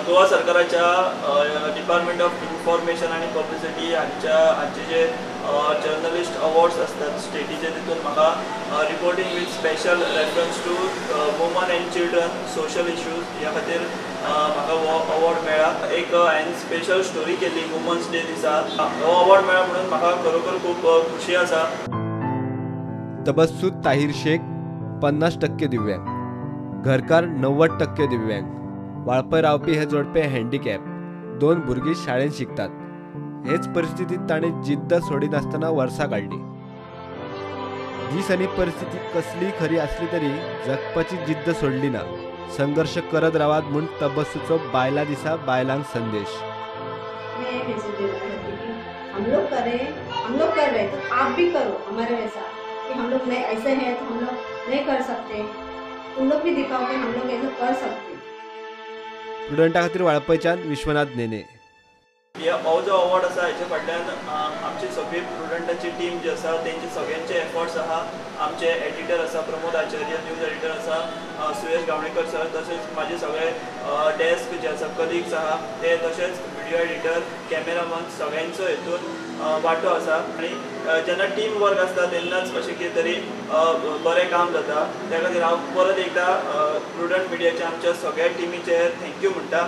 गोवा सरकाराच्या department of information आनी publicity हांचे जे जर्नलिस्ट अवॉर्ड्स आसतात स्टेटीचे, तितून म्हाका reporting with special reference to woman and children social issues ह्या खातीर म्हाका हो अवॉर्ड मेळ्ळा. एक हांवें स्पेशल स्टोरी केली वुमन्स डे दिसा, हो अवॉर्ड मेळ्ळा म्हणून म्हाका खरोखर खूब खुशी आसा. तबस्सू ताहिर शेख 50% दिव्यांग, घरकार 90% दिव्यांग, वाळपय रावपी हे जोडपे हँडिकॅप, 2 भुरगीं शाळेंत शिकतात. हेच परिस्थितीत ताणें जिद्द सोडिनासतना वर्सां काडली. दीस आनी परिस्थिती कसलीय खरी आसली तरी जगपाची जिद्द सोडली ना. संघर्ष करत रावात म्हूण तबस्सूचो बायलां दिसा बायलांक संदेश. मैं ये मैसेज देना चाहती हूँ कि हम लोग करें, हम लोग कर रहे हैं तो आप भी करो हमारे वैसा, कि हम लोग नहीं ऐसे हैं तो हम लोग नहीं कर सकते, तुम लोग भी दिखाओ कि हम लोग ऐसे कर सकते. प्रुडंटा खातीर वाळपयच्यान विश्वनाथ नेने. हो जो अवॉर्ड आसा हेच्या फाटल्यान आमची सगळी प्रुडंटाची टीम जी आसा तेंचे सगळ्यांचे एफर्ट्स आहा. आमचे एडिटर आसा प्रमोद आचार्य, न्यूज एडिटर आसा सुयश गावणेकर सर, तशेंच म्हाजे सगळे डेस्क जे आसा कलिग्स आहा ते, तशेंच व्हिडियो एडिटर, कॅमेरामन, सगळ्यांचो हेतून वांटो आसा. आनी जेन्ना टीम वर्क आसता तेन्नाच अशें कितें तरी बरें काम जाता. त्या खातीर हांव परत एकदां प्रुडंट मिडियाच्या आमच्या सगळ्या टिमीचेर thank you म्हणटा.